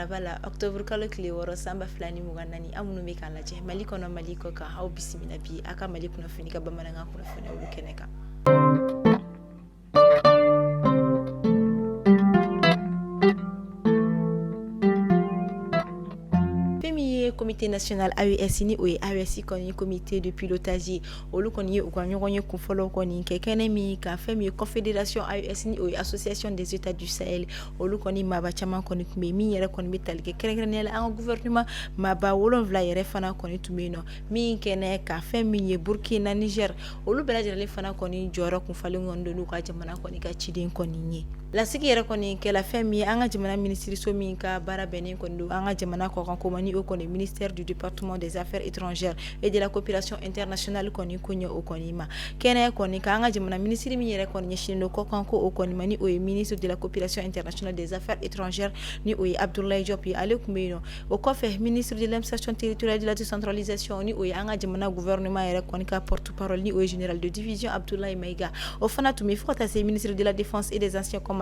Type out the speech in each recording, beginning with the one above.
araba la, octobre kalo tile 6 san 2024. Aw minnu bɛ k'an lajɛ Mali kɔnɔ, Mali kɔ kan, aw bisimila bi aw ka Mali kunnafoni ka bamanankan kunnafoni olu kɛnɛ kan. Fɛn min ye comité national AES, ni o ye AES kɔni comité de pilotage ye, olu kɔni ye u ka ɲɔgɔnye kunfɔlɔ kɔni kɛ kɛnɛ min kan, fɛn min ye confédération AES, ni o ye Association des États du Sahel, olu kɔni maaba caman kɔni tun bɛ, min yɛrɛ kɔni bɛ tali kɛ kɛrɛnkɛrɛnnenya la an ka gouvernement maaba 7 yɛrɛ fana kɔni tun bɛ yen nɔ min kɛnɛ ka fɛn min ye Burkina, Niger, olu bɛɛ lajɛlen fana kɔni jɔyɔrɔ kun falen kɔni don n'u ka jamana kɔni ka ciden kɔni ye. Lasigi yɛrɛ kɔni kɛla fɛn min ye an ka jamana minisiriso min ka baara bɛnnen kɔni don an ka jamana kɔkan ko ma, ni o kɔni ministère du département des affaires étrangères et de la coopération internationale kɔni ko ɲɛ o kɔni ma. Kɛnɛ kɔni kan, an ka jamana minisiri min yɛrɛ kɔni ɲɛsinnen don kɔkan ko o kɔni ma, ni o ye ministre de la coopération internationale des affaires étrangères, ni o ye Abdoulaye Diop ye, ale tun bɛ yen nɔ. O kɔfɛ, ministre de l'administration territoriale de la décentralisation, ni o ye an ka jamana gouvernement yɛrɛ kɔni ka porte-parole, ni o ye général de division Abdoulaye Maïga, o fana tun bɛ, fo ka taa se ministre de la défense et des anciens combattants,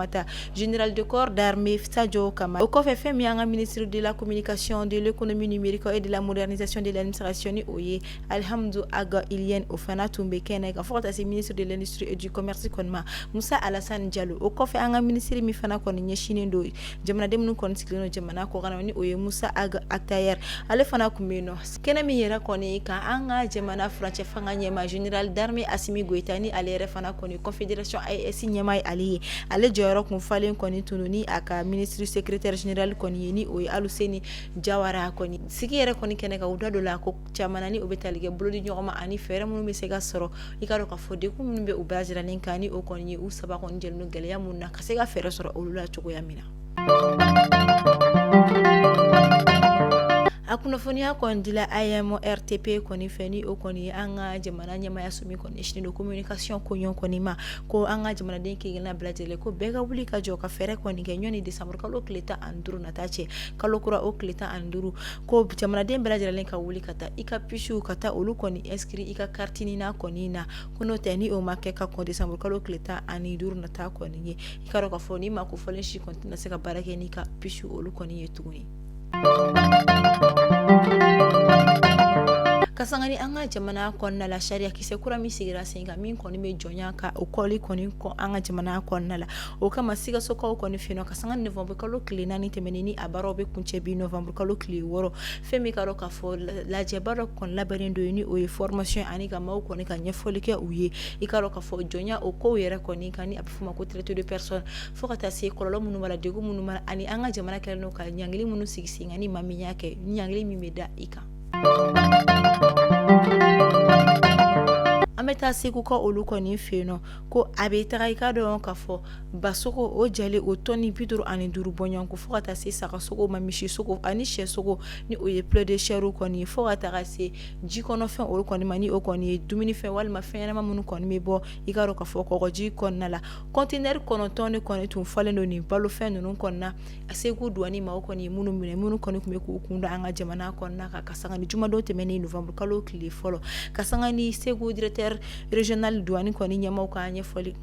général de corps d'armée Sadio Kamara. O kɔfɛ, fɛn min an ka ministre de la communication, de l'économie numérique et de la modernisation de l'administration, ni o ye Alhamdou Ag Ilyène, o fana tun bɛ kɛnɛ kan, fo ka taa se ministre de l'industrie et du commerce kɔni ma, Moussa Alassane Diallo. O kɔfɛ, an ka ministre min fana kɔni ɲɛsinnen don jamanaden minnu kɔni sigilen don jamana kɔkan, ni o ye Moussa Ag Attaher, ale fana tun bɛ yen nɔ. Kɛnɛ min yɛrɛ kɔni kan, an ka jamana furancɛ fanga ɲɛmaa, général d'armée Assimi Goïta, ni ale yɛrɛ fana kɔni confédération AES ɲɛmaa ye, ale ye ale jɔyɔrɔ kun falen kɔni tun ni a ka ministre secrétaire général kɔni ye, ni o ye Aluseni Jawara kɔni. Sigi yɛrɛ kɔni kɛnɛ kan, u da don la ko caman ni o bɛ tali kɛ bolodi ɲɔgɔn ma ani fɛɛrɛ minnu bɛ se ka sɔrɔ, i ka dɔn k'a fɔ degun minnu bɛ u bɛɛ lajɛlen kan, ni o kɔni ye u saba kɔni jɛlen don gɛlɛya minnu na, ka se ka fɛɛrɛ sɔrɔ olu la cogoya min na. A kunnafoniya kɔni dila AMRTP kɔni fɛ, ni o kɔni ye an ka jamana ɲɛmaayaso min kɔni ɲɛsinnen don communication koɲɛ kɔni ma, ko an ka jamanaden kelenkelenna bɛɛ lajɛlen, ko bɛɛ ka wuli ka jɔ ka fɛɛrɛ kɔni kɛ ɲɔni décembre kalo tile 15 nata cɛ, kalo kura o tile 15, ko jamanaden bɛɛ lajɛlen ka wuli ka taa i ka puce ka taa olu kɔni inscrit i ka carte NINA kɔni na. Ko n'o tɛ, ni o ma kɛ ka kɔn décembre kalo tile 15 nata kɔni ye, i ka dɔn k'a fɔ ni maa kofɔlen si kɔni tɛna se ka baara kɛ n'i ka puce olu kɔni ye tuguni. Ka sanga ni an ka jamana kɔnɔna la sariya kisɛ kura min sigira sen kan, min kɔni bɛ jɔnya ka o kɔli kɔni kɔn an ka jamana kɔnɔna la, o kama Sikasokaw kɔni fɛ yen nɔ, ka sanga ni novembre kalo tile 4 tɛmɛnen, ni a baaraw bɛ kuncɛ bi novembre kalo tile 6, fɛn min ka dɔn k'a fɔ lajɛba dɔ kɔni labɛnnen don, ni o ye formation ani ka maaw kɔni ka ɲɛfɔli kɛ u ye, i ka dɔn k'a fɔ jɔnya o kow yɛrɛ kɔni kan, ni a bɛ f'o ma ko traite de personne, fo ka taa se kɔlɔlɔ minnu b'a la, degun minnu b'a la, ani an ka jamana kɛlen don ka ɲangili minnu sigi sen kan, ni maa min y'a kɛ, ɲangili min bɛ da i kan. An bɛ taa Segukaw olu kɔni fɛ yen nɔ, ko a bɛ taga, i ka dɔn k'a fɔ basogo o jalen o tɔni 55 bɔɲɔgɔnko, fo ka taa se sagasogo ma, misisogo ani sɛsogo, ni o ye poulet de chair kɔni ye, fo ka taga se jikɔnɔfɛn olu kɔni ma, ni o kɔni ye dumunifɛn walima fɛn ɲɛnama minnu kɔni bɛ bɔ, i ka dɔn k'a fɔ kɔgɔji kɔnɔna la. Conteneur 9 de kɔni tun falen don nin balofɛn ninnu kɔnɔna. Segu douane maaw kɔni ye minnu minɛ, minnu kɔni tun bɛ k'u kun da an ka jamana kɔnɔna kan, ka sanga ni jumadon tɛmɛnen novembre kalo tile fɔlɔ, ka sanga ni Segu directeur régional douane kɔni ɲɛmaaw ka ɲɛfɔli,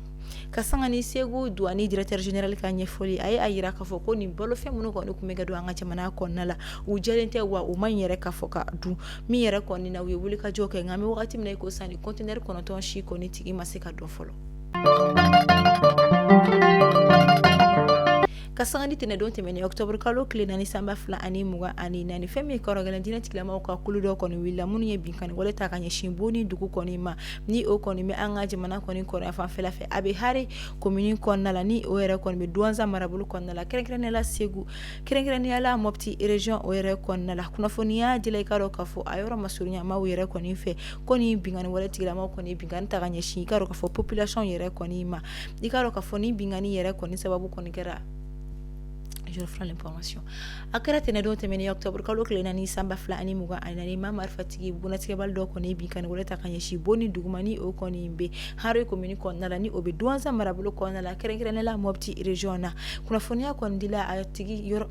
ka sanga ni Segu douane directeur général ka ɲɛfɔli, a ye a jira k'a fɔ ko nin balofɛn minnu kɔni tun bɛ ka don an ka jamana kɔnɔna la, u jɛlen tɛ wa u ma ɲi yɛrɛ k'a fɔ ka dun. Min yɛrɛ kɔni na, u ye wulikajɔ kɛ, nka an bɛ wagati min na i ko sisan, nin conteneur 9 si kɔni tigi ma se ka dɔn fɔlɔ. Ka sanga ni tɛnɛndon tɛmɛnen octobre kalo tile 4 san 2024, fɛn min kɔrɔgɛlɛn diinɛ tigilamaw ka kulu dɔ kɔni wulila, minnu ye binkanni wale ta ka ɲɛsin Boni dugu kɔni ma, ni o kɔni bɛ an ka jamana kɔni kɔrɔn fanfɛla fɛ, a bɛ Hare commune kɔnɔna la, ni o yɛrɛ kɔni bɛ Douentza marabolo kɔnɔna la, kɛrɛnkɛrɛnnenya la Segu, kɛrɛnkɛrɛnnenya la Mopti région o yɛrɛ kɔnɔna la. Kunnafoniya dila, i ka dɔn k'a fɔ a yɔrɔ masurunya maaw yɛrɛ kɔni fɛ, ko ni binkanni wale tigilamaw kɔni binkanni ta ka ɲɛsin, i ka dɔn k'a fɔ population yɛrɛ kɔni ma. I ka dɔn k'a fɔ ni binkanni yɛrɛ kɔni sababu kɔni kɛra, je reprends l'information, a kɛra tɛnɛndon tɛmɛnen octobre kalo tile 4 san 2024, maa marifatigi bugunnatigɛbali dɔ kɔni binkanni wale ta ka ɲɛsin Boni dugu ma, ni o kɔni bɛ Hare commune kɔnɔna la, ni o bɛ Douentza marabolo kɔnɔna la, kɛrɛnkɛrɛnnenya la Mopti région na. Kunnafoniya kɔni dila a tigi yɔrɔ,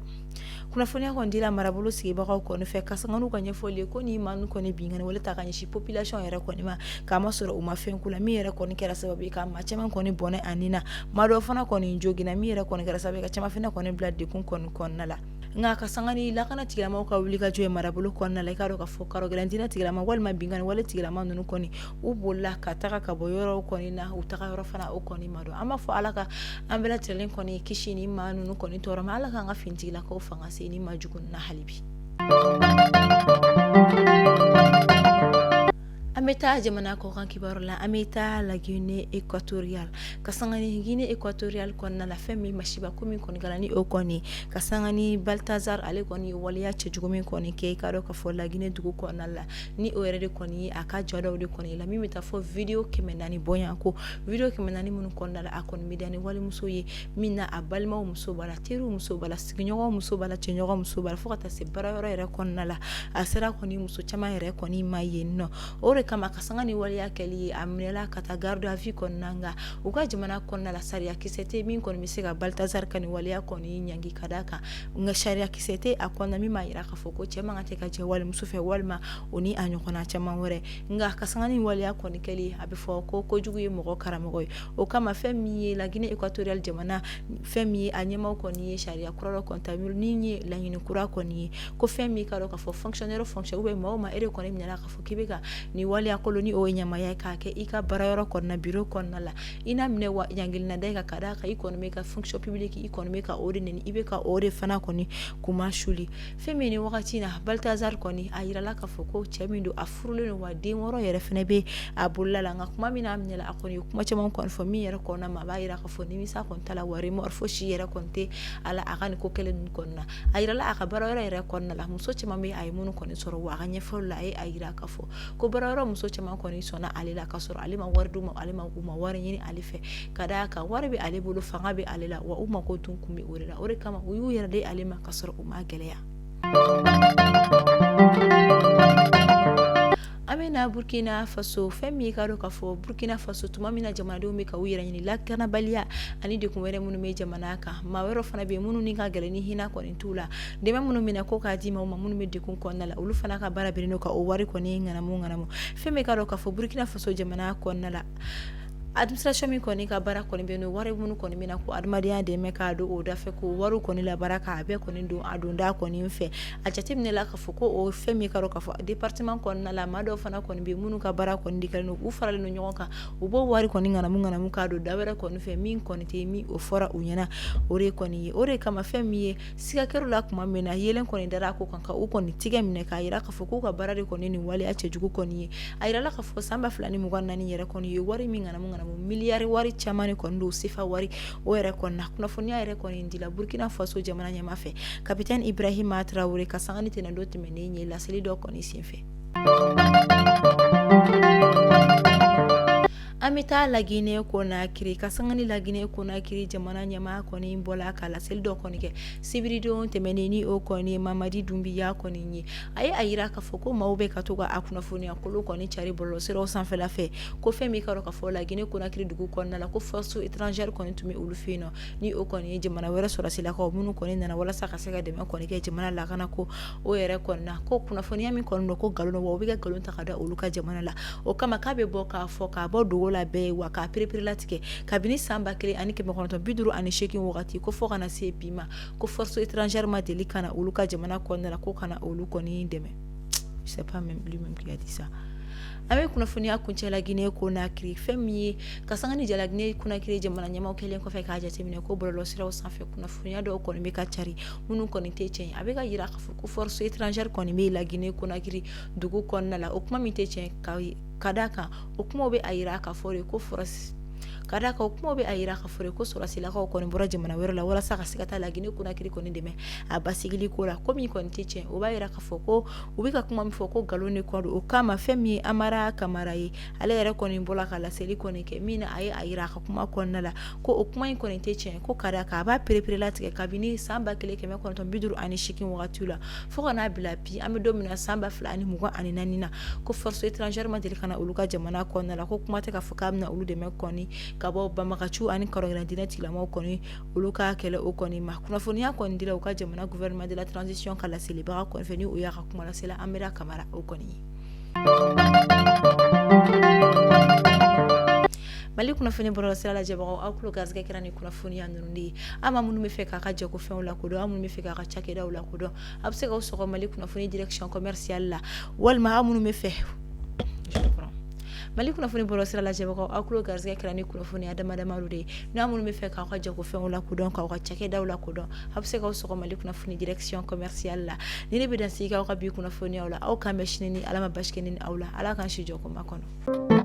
kunnafoniya kɔni dila marabolo sigibagaw kɔni fɛ, ka sanga n'u ka ɲɛfɔli ye, ko ni maa ninnu kɔni binkanni wale ta ka ɲɛsin population yɛrɛ kɔni ma, k'a masɔrɔ u ma fɛn k'u la, min yɛrɛ kɔni kɛra sababu ye ka maa caman kɔni bɔnɛ a ni na, maa dɔw fana kɔni joginna, min yɛrɛ kɔni kɛra sababu ye ka caman fana kɔni bila degun kɔni kɔnɔna la. Nka ka sanga ni lakana tigilamaw ka wulikajɔ ye marabolo kɔnɔna la, i k'a dɔn k'a fɔ karɔgɛlɛn diinɛ tigilama walima binkanni wale tigilama ninnu kɔni u bolila ka taga ka bɔ yɔrɔ kɔni na, u taga yɔrɔ fana o kɔni ma dɔn. An b'a fɔ Ala ka an bɛɛ lajɛlen kɔni kisi ni maa ninnu kɔni tɔɔrɔ ma, Ala k'an ka finitigilakaw fanga se ni maa jugu na hali bi. An bɛ taa jamana kɔkan kibaru la, an bɛ taa la Guinée équatoriale ka sanga ni Guinée équatoriale kɔnɔna la, fɛn min masiba ko min kɔni kɛra ni o kɔni ka sanga ni Baltazar, ale kɔni ye waleya cɛjugu min kɔni kɛ, i k'a dɔn k'a fɔ la Guinée dugu kɔnɔna la, ni o yɛrɛ de kɔni ye a ka ja dɔw de kɔni la min bɛ taa fɔ vidéo 400 bɔɲɔgɔn ko vidéo 400 minnu kɔnɔna la, a kɔni bɛ da ni walimuso ye min na, a balimaw muso b'a la, teriw muso b'a la, sigiɲɔgɔn muso b'a la, cɛɲɔgɔn muso b'a la, fo ka taa se baarayɔrɔ yɛrɛ kɔnɔna la, a sera kɔni muso caman yɛrɛ kɔni ma yen nɔ. O de kama ka sanga ni waleya kɛli ye, a minɛla ka taa garde à vue kɔnɔna. Nka u ka jamana kɔnɔna la, sariya kisɛ tɛ min kɔni bɛ se ka Baltazar ka nin waleya kɔni ɲangi ka d'a kan, nka sariya kisɛ tɛ a kɔnɔna min b'a jira k'a fɔ ko cɛ man kan tɛ ka jɛ walimuso fɛ walima o ni a ɲɔgɔnna caman wɛrɛ. Nka ka sanga ni waleya kɔni kɛli, a bɛ fɔ ko kojugu ye mɔgɔ karamɔgɔ ye. O kama fɛn min ye la Guinée équatoriale jamana, fɛn min ye a ɲɛmaaw kɔni ye sariya kura dɔ kɔni ta ni ye laɲini kura kɔni ye, ko fɛn min k'a dɔn k'a fɔ fonctionnaire fonctionnaire ou bien maa o maa e de kɔni minɛna k'a fɔ k'i bɛ ka nin waleya kolon ni o ye ɲamaya ye k'a kɛ i ka baarayɔrɔ kɔnɔna, bureau kɔnɔna la, i n'a minɛ wa ɲangili na da i kan, ka d'a kan i kɔni bɛ ka fonction publique, i kɔni bɛ ka o de nɛni, i bɛ ka o de fana kɔni kunmasuli. Fɛn min ni wagati na Baltazar kɔni, a jirala k'a fɔ ko cɛ min don, a furulen don, wa den 6 yɛrɛ fana bɛ a bolola la. Nka tuma min na a minɛla, a kɔni ye kuma caman kɔni fɔ min yɛrɛ kɔnɔna ma, a b'a jira k'a fɔ nimisa kɔni t'a la, wa remords fosi yɛrɛ kɔni tɛ a la a ka nin ko kɛlen ninnu kɔnɔna na. A jirala a ka baarayɔrɔ yɛrɛ kɔnɔna la, muso caman bɛ a ye minnu kɔni sɔrɔ, wa a ka ɲɛfɔli la, a ye a jira k'a fɔ ko baarayɔrɔ muso caman kɔni sɔnna ale la ka sɔrɔ ale ma wari d'u ma, ale ma u ma wari ɲini ale fɛ, ka d'a kan wari bɛ ale bolo, fanga bɛ ale la, wa u mako dun kun bɛ o de la. O de kama u y'u yɛrɛ di ale ma ka sɔrɔ u ma gɛlɛya. An bɛ na Burkina Faso. Fɛn min k'a dɔn k'a fɔ Burkina Faso, tuma min na jamanadenw bɛ ka u yɛrɛ ɲini lakanabaliya ani degun wɛrɛ minnu bɛ jamana kan, maa wɛrɛ fana bɛ minnu ni ka gɛlɛn ni hinɛ kɔni t'u la, dɛmɛ minnu minɛ ko k'a di maaw ma minnu bɛ degun kɔnɔna la, olu fana ka baara bɛnnen don ka o wari kɔni ŋanamu ŋanamu. Fɛn min k'a dɔn k'a fɔ Burkina Faso jamana kɔnɔna la, administration min kɔni ka baara kɔni bɛ n'o wari minnu kɔni bɛna ko adamadenya dɛmɛ k'a don o da fɛ, k'o wari kɔni labaara k'a bɛɛ kɔni don a donda kɔni fɛ, a jateminɛla k'a fɔ ko o fɛn min k'a dɔn k'a fɔ département kɔnɔna la, maa dɔw fana kɔni bɛ minnu ka baara kɔni de kɛlen don, u faralen don ɲɔgɔn kan, u b'o wari kɔni ŋanamu ŋanamu k'a don da wɛrɛ kɔni fɛ min kɔni tɛ min o fɔra u ɲɛna o de kɔni ye. O de kama fɛn min ye siga kɛra la tuma min na, yeelen kɔni dara a ko kan ka u kɔni tigɛ minɛ k'a jira k'a fɔ k'u ka baara de kɔni nin waleya cɛjugu kɔni ye. A jirala k'a fɔ san 2024 yɛrɛ kɔni ye wari min ŋanamu ŋanamu, miliyari wari caman de kɔni don, sefa wari o yɛrɛ kɔni na. Kunnafoniya yɛrɛ kɔni dila Burkina Faso jamana ɲɛmaa fɛ, capitaine Ibrahima Traoré, ka sanga ni tɛnɛndon tɛmɛnen ye laseli dɔ kɔni senfɛ. An bɛ taa la Guinée Conakry. Ka sanga ni la Guinée Conakry jamana ɲɛmaa kɔni bɔla ka laseli dɔ kɔni kɛ sibiridon tɛmɛnen, ni o kɔni Mamadi Doumbouya kɔni ye. A ye a jira k'a fɔ ko maaw bɛ ka to ka a kunnafoniya kolon kɔni cari bɔlɔlɔsiraw sanfɛla fɛ, ko fɛn min k'a dɔn k'a fɔ la Guinée Conakry dugu kɔnɔna la, ko force étrangère kɔni tun bɛ olu fɛ yen nɔ, ni o kɔni ye jamana wɛrɛ sɔrɔdasilakaw minnu kɔni nana walasa ka se ka dɛmɛ kɔni kɛ jamana lakana ko o yɛrɛ kɔni na, ko kunnafoniya min kɔni don ko nkalon don, wa u bɛ ka nkalon ta ka da olu ka jamana la. O kama k'a bɛ bɔ k'a fɔ k'a bɔ dogo la bɛɛ ye, wa k'a pereperelatigɛ kabini san 1958 wagati ko fo ka na se bi ma, ko force étrangère ma deli ka na olu ka jamana kɔnɔna la ko ka na olu kɔni dɛmɛ. C'est pas même lui-même qui a dit ça. An bɛ kunnafoniya kuncɛ la Guinée Conakry. Fɛn min ye ka sanga ni la Guinée Conakry jamana ɲɛmaa kɛlen kɔfɛ k'a jateminɛ ko bɔlɔlɔsiraw sanfɛ kunnafoniya dɔw kɔni bɛ ka cari minnu kɔni tɛ tiɲɛ, a bɛ ka jira k'a fɔ ko force étrangère kɔni bɛ la Guinée Conakry dugu kɔnɔna la, o kuma min tɛ tiɲɛ, ka d'a kan o kuma bɛ a jira k'a fɔ de ko force ka d'a kan o kuma bɛ a jira k'a fɔ ko sɔrɔdasilakaw kɔni bɔra jamana wɛrɛ la walasa ka se ka taa la Guinée Conakry kɔni dɛmɛ a basigili ko la, ko min kɔni tɛ tiɲɛ. O b'a jira k'a fɔ ko u bɛ ka kuma min fɔ ko nkalon de kɔ don. O kama fɛn min ye Amara Kamara ye, ale yɛrɛ kɔni bɔra ka laseli kɔni kɛ min na, a ye a jira a ka kuma kɔnɔna la ko o kuma in kɔni tɛ tiɲɛ, ko ka d'a kan a b'a pereperelatigɛ kabini san 1958 wagati la fo ka n'a bila bi, an bɛ don min na, san 2024 na, ko force étrangère ma deli ka na olu ka jamana kɔnɔna la, ko kuma tɛ k'a fɔ k'a bɛna olu dɛmɛ kɔni ka bɔ banbagaciw ani karɔgɛlɛn diinɛ tigilamɔgɔw kɔni olu ka kɛlɛ o kɔni ma. Kunnafoniya kɔni dila u ka jamana gouvernement de la transition ka laselibaga kɔni fɛ, ni o y'a ka kumalasela Amara Kamara o kɔni ye. Mali kunnafoni bɔlɔlɔsira lajɛbagaw, aw tulo garisɛgɛ kɛra ni kunnafoniya ninnu de ye. Aw ma minnu bɛ fɛ k'a ka jagofɛnw lakodɔn, aw minnu bɛ fɛ k'a ka cakɛdaw lakodɔn, a bɛ se k'aw sɔgɔ Mali kunnafoni direction commerciale la, walima aw minnu bɛ fɛ. Mali kunnafoni bɔlɔlɔsira lajɛbagaw, aw tulo garisɛgɛ kɛra ni kunnafoniya dama dama de ye. N'aw minnu bɛ fɛ k'aw ka jagofɛnw lakodɔn, k'aw ka cakɛdaw lakodɔn, aw bɛ se k'aw sɔgɔ Mali kunnafoni direction commerciale la. Ni ne bɛ dan sigi aw ka bi kunnafoniyaw la, aw k'an bɛn sini ni Ala ma basi kɛ ni aw la. Ala k'an si jɔ ko ma kɔnɔ.